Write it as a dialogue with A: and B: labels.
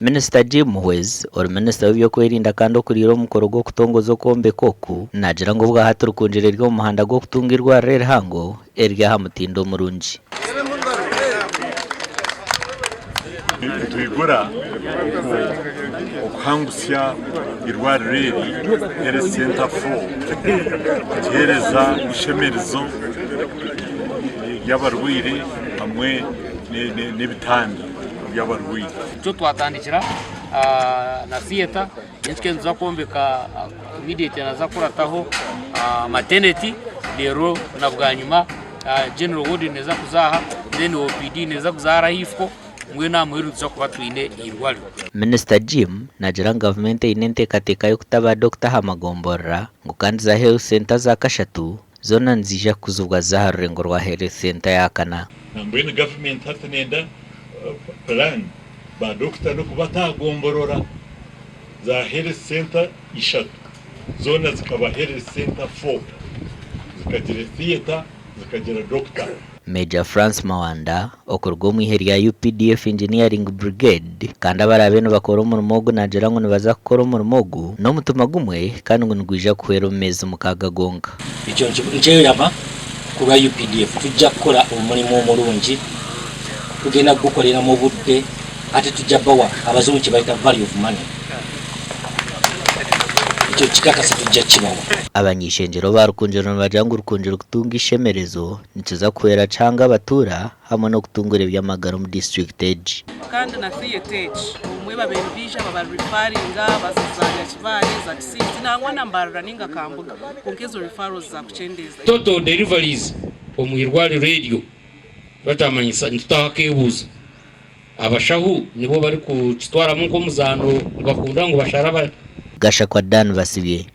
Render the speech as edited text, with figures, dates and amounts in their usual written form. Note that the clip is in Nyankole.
A: Minisita Jim Muhwezi, ori minisita w'eby'okwerinda kandi okuriire omukoro gw'okutongoza okwombeka oku, naagira ngu obwahati Rukungiri eri omu muhanda gw'okutunga eirwariro erihango eriri aha mutindo murungi.
B: Nitwigura okuhangusya eirwariro eri Health Centre 4 kugiheereza eishemerezo ry'abarwaire hamwe n'ebitanda. by'abarwaire.
C: Nikyo twatandikira na theatre nyenkya nituza kwombeka immediately naza kukurataho maternity reero na bwanyima general ward neeza kuza aha then OPD neeza kuza hariya ahaifo mbwenu aha muheru nituza kuba twine eirwariro.
A: Minisita Jim naagira ngu gavumenti eine enteekateeka y'okuta ba dokita aha magomborora ngu kandi za health centre za kashatu zoona niziija kukuzibwa zize aha rurengo rwa Health Centre ya kana.
B: Nambwenu gavumenti hati nenda plan ba dokita n'okubata aha gomborora za health centre ishatu zoona zikaba health centre four zikagira theatre zikagira dokita.
A: Major France Mawanda okuruga omu ihe rya updf Engineering Brigade kandi abaraabe nibakora omurimo ogu naagira ngu nibaza kukora omurimo ogu n'omutima gumwe kandi ngu nigwija kuhwera omu meezi mukaaga gonka.
D: Ekyo nikyeyama ku lwa updf tujja kukora omulimu omurungi, tugenda kugukorera mu budde ate tujja bawa abazungu kyebayita value of money. Ekyo kikakasa tujja kibawa.
A: Abany'eishengyero ba Rukungiri nibagira ngu Rukungiri kutunga eishemerezo nikiza kuhwera kihanga abatuura hamwe n'okutungura eby'amagara omu disiturikiti egi.
E: Kandi na theatre egi obumwe babaire nibaija baba referringa baza za Nyakibale, za Kisiizi nangwa na Mbarara ninga Kambuga kwonka ezo referrals zakukyendeeza.
C: Total deliveries omu irwariro eryo batamanyisa nitutaho akebuuzo. Abashaho nibo barikukitwaramu nk'omuzaano nibakunda ngu bashare aba.
A: Gashakwa Dan Basibye.